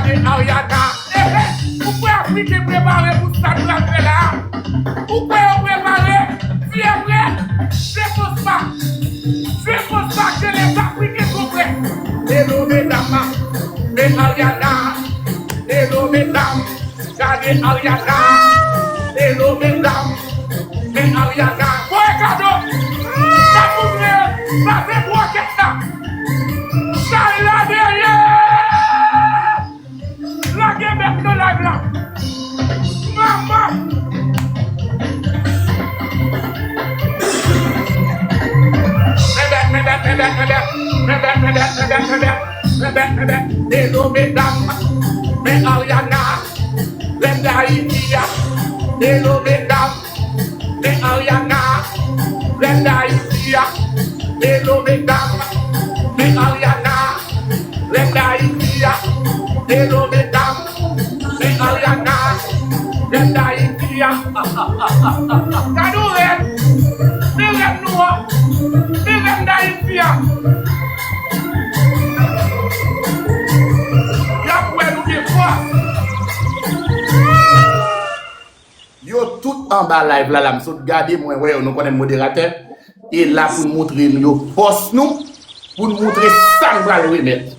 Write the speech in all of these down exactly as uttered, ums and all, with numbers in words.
Ariana. Ehe, ou kwè Afriken prepare pou sa n pral fè la a? Ou kwè yo prepare? Ti e vre? Je pense pas. Je pense pas que les Africains sont prêts. Hello, medam. Men Ariana. Hello, medam. Gade Ariana. Hello, medam. Men Ariana. Voye kado. Sa pou mwen. Sa se bwokèt la. Chay la dèyè. Lage bèt nan live la. Manman. Men bèt, men bèt, men bèt, men bèt. Men bèt, men bèt, men bèt, men bèt, men bèt, men bèt. Hello, medam. Men Ariana. Rèn Dayiti a. Hello, medam. Men Ariana, rèn Dayiti a. Hello, medam. Men Ariana, rèn Dayiti a. Hello, medam. Men Ariana, rèn Dayiti a. Gade yon rèn. Men rèn nou an. Men rèn Dayiti a. Y ap wè nou gen fòs. Yo tout anba live la, la m sot gade, mwen wè yo, nou konnen m moderatè. E la pou n montre yo fòs nou, pou n montre sa n pral remèt.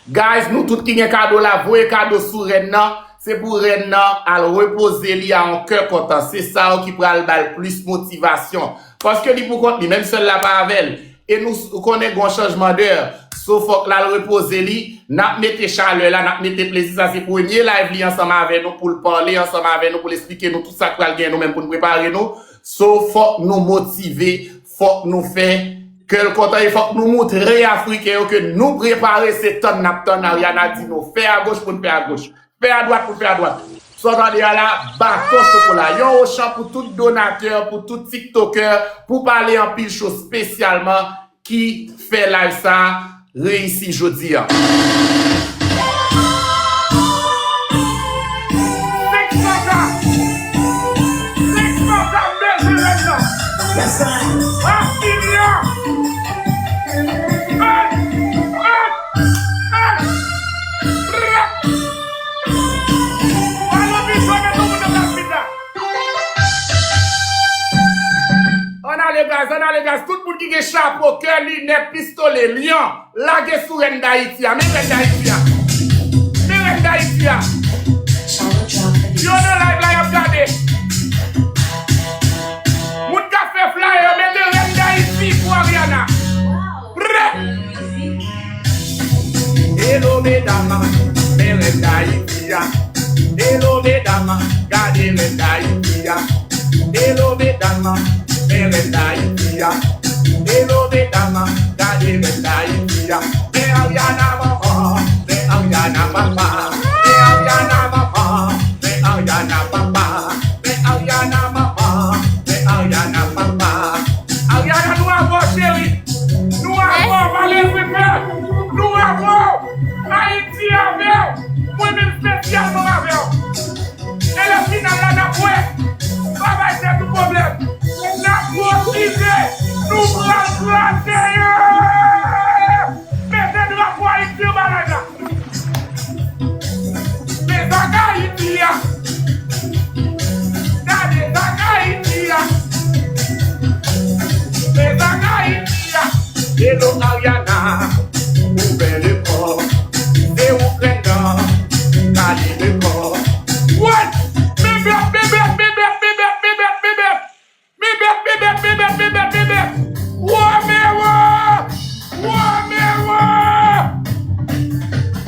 Guys, nou tout ki gen kado la, voye kado sou rèn nan. Se pou rèn nan al repoze li a yon kè kontan. Se sa yo ki pral ba l plis motivasyon. Paske li pou kont li, menm sè l la pa avè l. E nou s-, ou konnen gon chanjman dè. So fòk l al repoze li. N ap mete chalè la, n ap mete plezi. Sa se premye live li ansanm avè nou, pou l pale ansanm avè nou, pou l esplike nou tout sa k pral gen nou menm pou n prepare nou. So fòk nou motive, fòk nou fè kè l kontan e fòk nou moutre Afriken yo ke nou prepare, se tann n ap tann Ariana di nou fè agoch pou n fè agoch. Fè adwat pou fè adwat. Sa w tande a la, baton chokola. Yon ochan pou tout donatè, pou tout tiktokè, pou pale anpil cho espesyalman ki fè live sa reyisi jodi a. Senk san ka, senk san ka, m bezwen rèn nan. Yes, sir. Ap fini an. An, an, an. Ann ale, guys, ann ale, guys. Tout moun ki gen chapo, kè, linèt, pistole, lyan, lage sou rèn Dayiti a. Men rèn Dayiti a. Men rèn Dayiti a. Yo nan live la, y ap gade. Moun k ap fè flyer, mete rèn Dayiti pou Ariana. Prè! Hello medam, men rèn Dayiti a. Hello medam, gade rèn Dayiti a. Hello medam, men rèn Dayiti a. Hello medam, gade rèn Dayiti a. Men Ariana manman, men Ariana papa. Men Ariana manman, men Ariana papa. Men Ariana manman, men Ariana papa. Ariana, nou avè w, cheri. Nou avè w, pa leve pè. Nou avè w. Ayiti avè w. Mwen menm espesyalman avè w. E lè final la, n ap wè. Pa bay tèt ou pwoblèm. N ap motive. Nou pral kraze yo. Mete drapo Ayiti anba live la. Men zak Ayiti a. Gade zak Ayiti a. Men zak Ayiti a. Hello Ariana, ouvè le kò. Se ou k rèn nan, kale le kò. What? Men bèt, men bèt, men bèt, men bèt, men bèt, men bèt. Men bèt, men bèt, men bèt, men bèt, men bèt. Womero! Womero!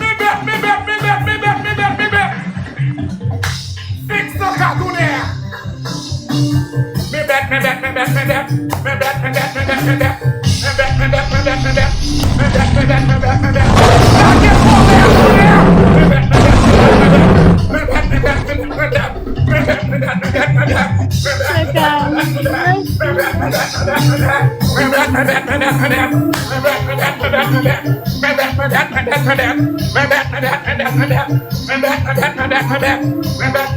Men bèt, men bèt, men bèt, men bèt, men bèt, men bèt. Senk san ka tounen. Men bèt, men bèt, men bèt, men bèt. Men bèt, men bèt, men bèt, men bèt. Men bèt, men bèt, men bèt, men bèt. Men bèt, men bèt, men bèt, men bèt. Lage fò vè a tounen. Men bèt, men bèt, men bèt, men bèt. Men bèt, men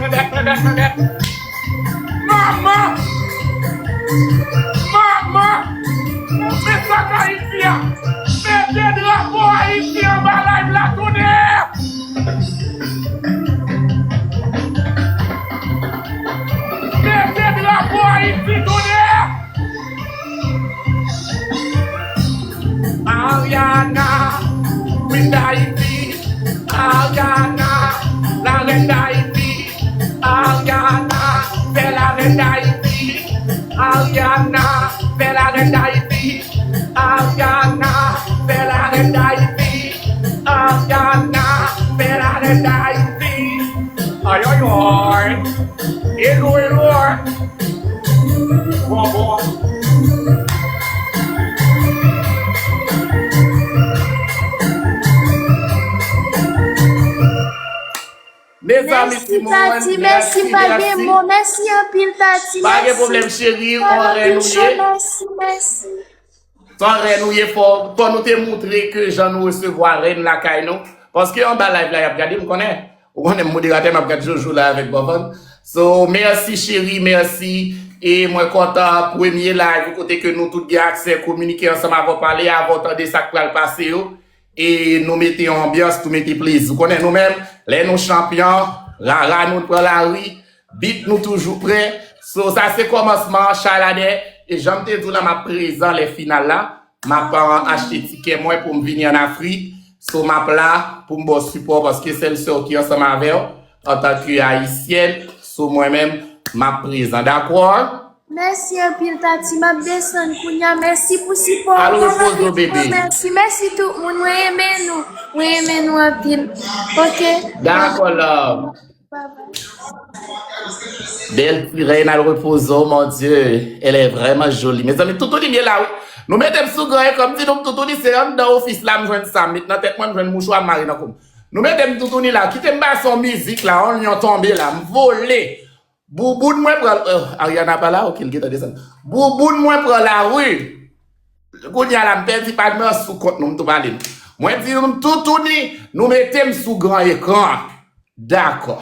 bèt, men bèt, men bèt. Manman! Manman! Men sa k Ayiti a! Mete drapo Ayiti anba live la tounen! Ariana, fè la rèd Ayiti. Ariana, fè la rèd Ayiti. Ariana, fè la rèd Ayiti. Ay, ay, ay. Hello, hello. Bon, bon. Mezanmi, mèsi, Timoun, Tati, mèsi, mèsi, pa gen mo. Mèsi anpil, Tati, pa gen pwoblèm, cheri, on rèn ou ye. Mèsi, mèsi. Son rèn ou ye, fò, fò nou te moutre ke jan nou resevwa rèn lakay nou. Paske anba live la, y ap gade, m konnen. Ou konnen m moderatè, m ap gade Jojo la avèk Bòvan. So, mèsi, cheri, mèsi. E mwen kontan, premye live, kote ke nou tout gen aksè, kominike ansanm avè w, pale avè w, tande sa k pral pase yo. E nou mete yon anbyans, nou mete plezi. Ou konnen nou menm, lè nou chanpyon, rara nou pran lari, bit nou toujou prè. So, sa se kòmansman, Chaladè. E jan m te di w la, m ap prezan lè final la. M ap, uh, achte tikè mwen pou m vini ann Afrik. So, m ap la pou m ba w sipò, paske sèl sè w ki ansanm avè w, antanke ayisyèn. So, mwen menm, m ap prezan. Dakò? Mèsi anpil, Tati. M ap desann kounye a. Mèsi pou sipò w. Al repoze w, bebe. Mèsi, mèsi tout moun. Mwen renmen nou. Mwen renmen nou anpil. Ok? Dakò, love. Bye bye. Bèl ti rèn, al repoze w, mon Dieu. Elle est vraiment jolie. Mezanmi, toutouni m ye la, wi. Nou mete m sou gran ekran, m di nou toutouni se anndan ofis la m jwenn sa. M met nan tèt mwen, m jwenn mouchwa, m mare nan kou m. Nou mete m toutouni la. Kite m pase yon mizik la, yon lyon tonbe la. M vole. Bouboun mwen pran, euh, Ariana pa la, ok, l gentan desann. Bouboun mwen pran lari. Kounye a la, m pèdi paj mwen sou kont nou, m tou pale. Mwen di nou, m toutouni, nou mete m sou gran ekran. Dakò.